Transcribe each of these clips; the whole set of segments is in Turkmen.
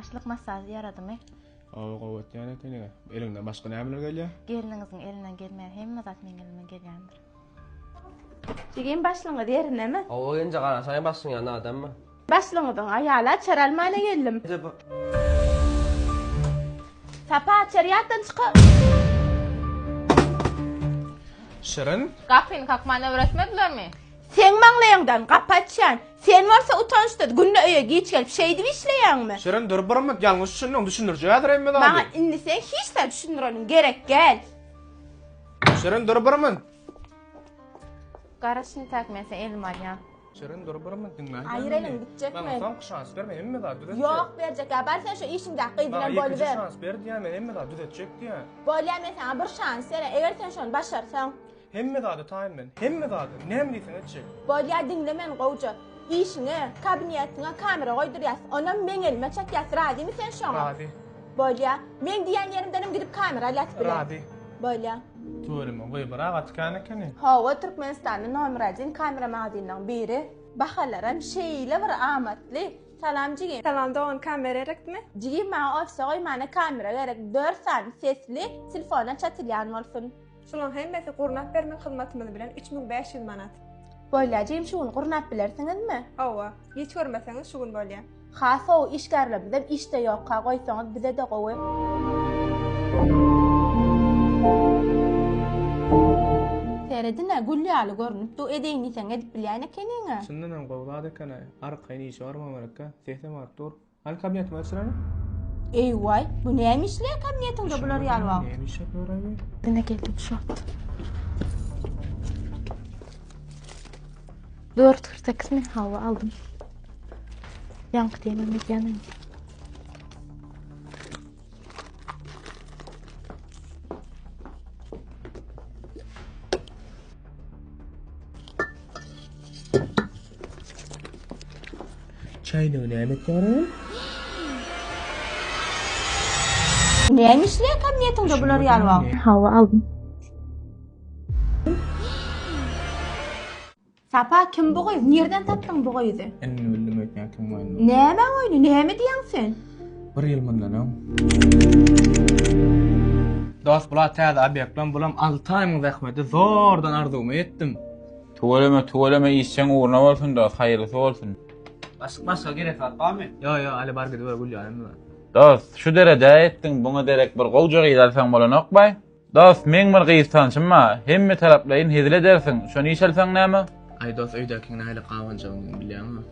Başlyk massažy ýaradymy? Hawa gowy etýän ekeniňä. Eliňden başga nämeler gelýär? Gelniňiziň elinden gelmeýän hemme zat meň elimden gelýändir. Jigim başlygyňyz ýerindemi? Hawa genje garaşaý başlygyň ýanynda adammy? Başlygyňyzyň aýaly açar almana geldim. Sapa açar ýatdan çyka. Şirin. Gapyny kakmany öwretmedilermi? Seň maňlaýyňdan gapy açýan. Sen bolsa utançsyz, günde öýe giç gelip şeýdip işleýäňmi? Şirin dur bir minut, ýalňyş düşündiň, düşündirjek häzir hemme zady. Maňa indi seň hiç zat düşündireniň gerek gel. Şirin dur bir minut. Garaş intäk men seni elime alýan. Şirin dur bir minut diňläý. Aýyr eliňi gitjek men. Maňa soňky şans ber men hemme zady düzetjek. Ýok berjek ýa bar sen şu işiňdäki gyz bilen boluber. Maňa ýekeje şans ber diýýän men hemme zady düzetjek diýýän. Bolýa men saňa bir şans bereýin eger sen şony başarsaň. Hemme zada taýyn men. Hemme zada. Näme diýseň etjek. Bolýa diňle meni gowja. Işiňe, kabinetiňe kamera goýdurýas. Onam meň elime çatýas. Razymy sen şoňa? Razy. Bolýa. Meň diýen ýerimdenem gidip kamera alýas bile. Razy. Bolýa. Tüweleme gyýbyrak gaty kän ekeni. Hawa Türkmenistanda nomer odin kamera magazinlaryň biri. Bahalaram şeýle bir amatly. Salam jigim. Salam dogan kamera gerekdimi? Jigim maňa ofise goýmana kamera gerek. Dört sany sesli, telefona çatylýan bolsun. Şulaň hemmesi gurnap bermek hyzmatymyz bilen 3500 manat. Bolýa jigim şu gün gurnap bilersiňizmi? Hawa, giç görmeseňiz şu gün bolýa. Has gowy işgärlerimizem işde ýokka goýsaňyz bizede gowy. Seredinä gül ýaly görünip dur edeýin diýseň edip bilýän ekeniňä. Çyndanam gowy zat ekenä. Arkaýyn işe barmam gerekkä. Sesem alyp dur. Hany kabinetimi açyrany? Eý-waý, bu näme işleýär kabinetiňde bular ýaly wagt? Näme iş ýapýar aý? Ine geldim şu wagt. 4.48 mi? Hawa aldym. Ýaňky diýenim edýän indi. Çaýnygy näme etýär ol? Näme işleýär kabinetiňde bular ýaly wagt? Hawa aldym. Sapa kim bu gyz? Nirden tapdyň bu gyzy? Indi bildim öýtýän kim oýny. Näme oýny? Näme diýýäň sen? Bir ýyl mundan öň. Dost bular täze obýekt bilen bulam 6 aýyň zähmeti zordan arzuwyma ýetdim. Tüweleme tüweleme işjeň ugruna bolsun dost haýyrlysy bolsun. Başlyk başga gerek zat barmy? Ýo ýo Ali bar gidiber gül ýaly hemme zat. Dost şu derejä ýetdiň buňa derek bir gowja gyz alsaň bolanokbaý. Dost meň bir gyz tanşym bar hemme taraplaýyn hezil edersiň şony iş alsaň näme. Aý dost öýdäkiň nähili gabanjagyny bilýäňmi?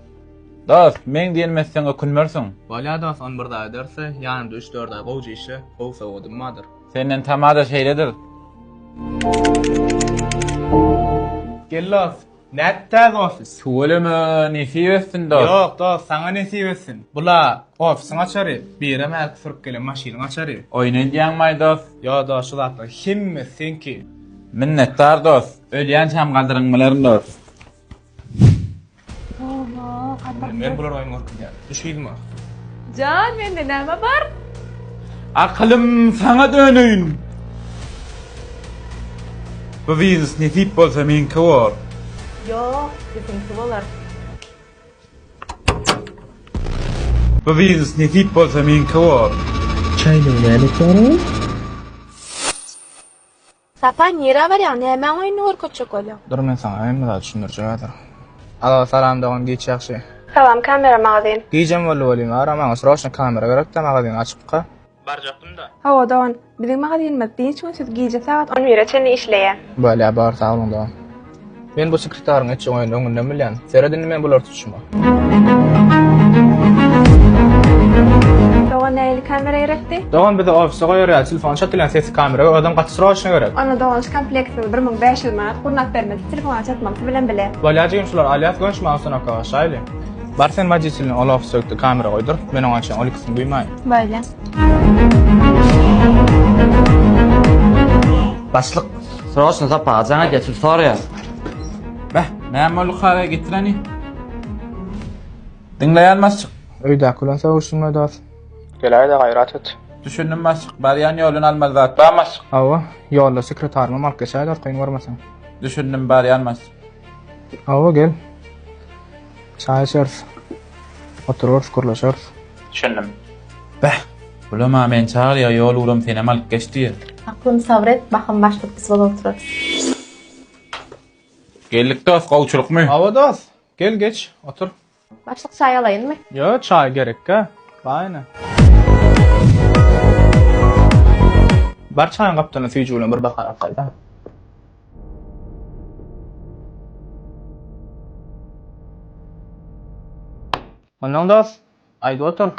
Dost meň diýenimi etseň ökünmersiň. Bolýa dost ony bir zat ederse ýanymda üç dört aý gowja işle gowy sowgadym bardyr. Senden tamada şeýledir. Gel dost. Nätdi täze ofis? Tüweleme nesip etsin dost. Ýok dost saňa nesip etsin. Bula ofisiň açary, birem hälki sürüp gelen maşynyň açary. Oýun edýäňmaý dost? Ýok dost şu zatlaryň hemmesi seňki. Minnetdar dost. Ölýänçäm gadyryňy bilerin dost. Men bular oýun görkezýän. Düş yzyma. Jan, mende näme bar? Akylym saňa döneýin. Bu biznes nesip bolsa meňki bor. Ýok, biziňki bolar. Bu biznes nesip bolsa meňki bor. Çaýnygy näme etýär? Sapa, nirä barýaň, nämäň oýnuny görkezjek bolýaň? Dur men saňa hemme zady düşündirjek häzir. Alo, salam dogan, giç ýagşy. Salam kamera magazin. Gijem boldy welin ara maňa sroçno kamera gerekdä magazin açypka. Barjakdym-da. Hawa dogan, biziň magazinimiz dynç günsüz gije sagat on bire çenli işleýär. Bolýa bar sag boluň dogan. Men bu sekretaryň etjek oýnuny öňünden bilýän. Seret indi men bulary tutuşyma. Dogan nähili kamera gerekdi? Dogan bizi ofise goýar ýaly telefon çatylýan sesli kamera we özem gaty sroçno gerek. Onda dogan şu kompleksimizi 1500 manat gurnap bermesi telefona çatmalysy bilen bile. Bolýa jigim şulary alýas göni şu maňa ustanowka başlaýly. Bar sen woditelini ol ofise ökde kamera goýdur. Men oňa çen ol ikisini guýmaýyn. Bolýa. Başlyk sroçno Sapaga jaň edýär, şul soraýar. Beh, näme boldy kawe getireni? Diňleýän başlyk. Öýdäki bilen sögüşdiňmi dost? Geläýdä gaýrat et. Düşündim başlyk. Barýan ýoldan almaly zat bar başlyk. Hawa, ýolda sekretarymam alyp geçäýdä kyn görmeseň. Düşündim barýan başlyk. Hawa gel. Çaý içeris. Oturarys, gürleşeris. Düşündim. Beh, bulam-a meni çagyrýar, ýol ugram senem alyp geç diýýär. Aklym sabyr et, bahym başlyk biz bolup oturarys. Geldik dost, gowçulykmy? Hawa dost, gel geç, otur. Başlyk çaý alaýynmy? Ýo, çaý gerekkä. Baýna. Bar çaýyň gapdalyna süýji bilen bir bakar alyp gaýda. Ondan dost, aýdyp otur.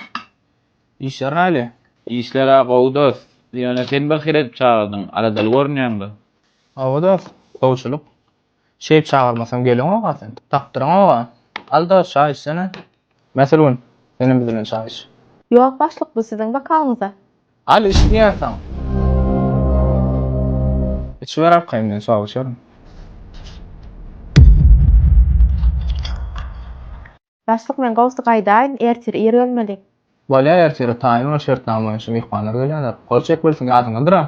Işler näli? Işler-ä gowy dost. Ýöne sen bir hili edip çagyrdyň, aladaly görünýäň-de. Hawa dost, gowçulyk. Şeýip çagyrmasam geleňok-a sen. Tapdyraňok-a. Al dost, çaý içsene. Mätelgün, senem biz bilen çaý iç. Ýok başlyk, bu siziň bokalyňyza. Al iç diýýän saňa. Içiber arkaýyn men çaý içerin. Başlyk men gowsy gaýdaýyn, ertir ir gelmeli. Bolýa ertire taýyn bol şertnama boýunça myhmanlar gelýändir. Gol çekmelisiň ýadyňdadyra?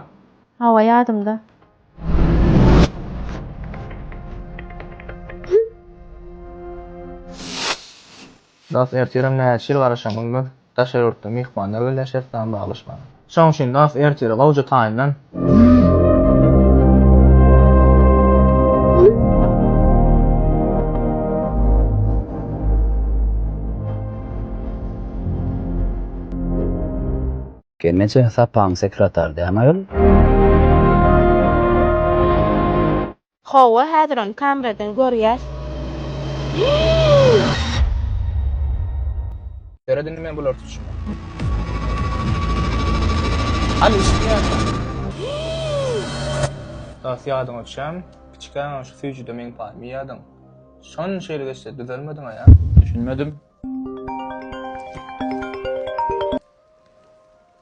Hawa ýadymda. Dost ertirem näçe ýyl garaşan günümiz daşary ýurtdan myhmanlar gelýär şertnama baglaşmaga. Şoň üçin dost ertire gowja taýynlan. Gelneje Sapaň sekretary dämi aýol? Hawa, häzir ony kameradan görýäs. Seret indi men bulary tutuşyma. Al içmeýärsiň. Dos ýadyňa düşämi? Kiçikäň şu süýjüde meň paýymy iýýärdiň. Şonça ýyl geçse düzelmediň-ä ýa? Düşünmedim.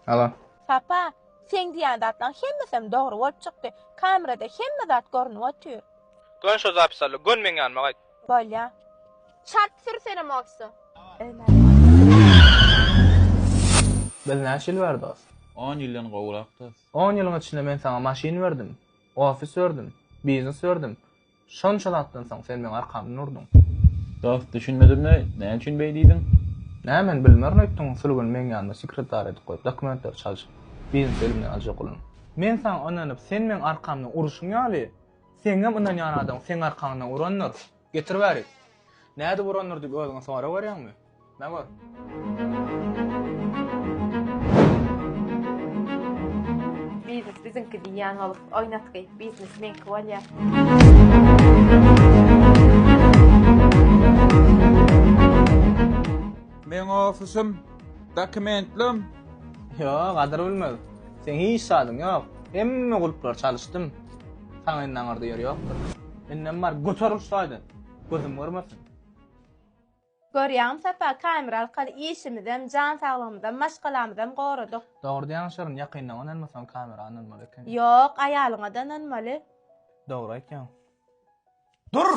Alo. Sapa, seň diýýän zatlaň hemmesem dogry bolup çykdy. Kamerada hemme zat görnüp otyr. Gön şo zapis al-da, gön meň ýanyma gaýt. Bolýa. Çalt sür senem ofise. Biz näçe ýyl bäri dost? On ýyldan gowrak dost. On ýylyň içinde men saňa maşyn berdim, ofis berdim, biznes berdim. Şonça zatdan soň sen meň arkamdan urduň. Dost düşünmedim-le, näme üçin beý diýdiň? Näme men bilmerin öýtdüň, Sülgüni meň ýanyma sekretar edip goýup, dokumentleri çalşyp, biznesi elimden aljak bolan. Men saňa ynanyp, sen meň arkamdan uruşyň ýaly, seňňem ynanýan adamyň seň arkaňdan urandyr. Getir bärik. Nädip urandyr diýip özüňe sorag berýäňmi? Mä gör. Biznes biziňki diýýän bolup, oýnatgy, biznes meňki bolýar. Meň ofisim, dokumentlim. Ýok, gadyr bilmez. Seň hiç zadyň ýok. Hemme gulplary çalyşdym. Saňa indi aňyrda ýer ýokdur. Indem bar, göteril şu taýdan. Gözüm görmesin. Görýäňmi Sapa, kamera arkaly işimizem, jan saglygymyzam, maşgalamyzam goradyk. Dogry diýýäň Şirin, ýakynlaňa ynanmasaň kamera ynanmaly ekeniň. Ýok, aýalyňa-da ynanmaly. Dogry aýtýaň. Dur!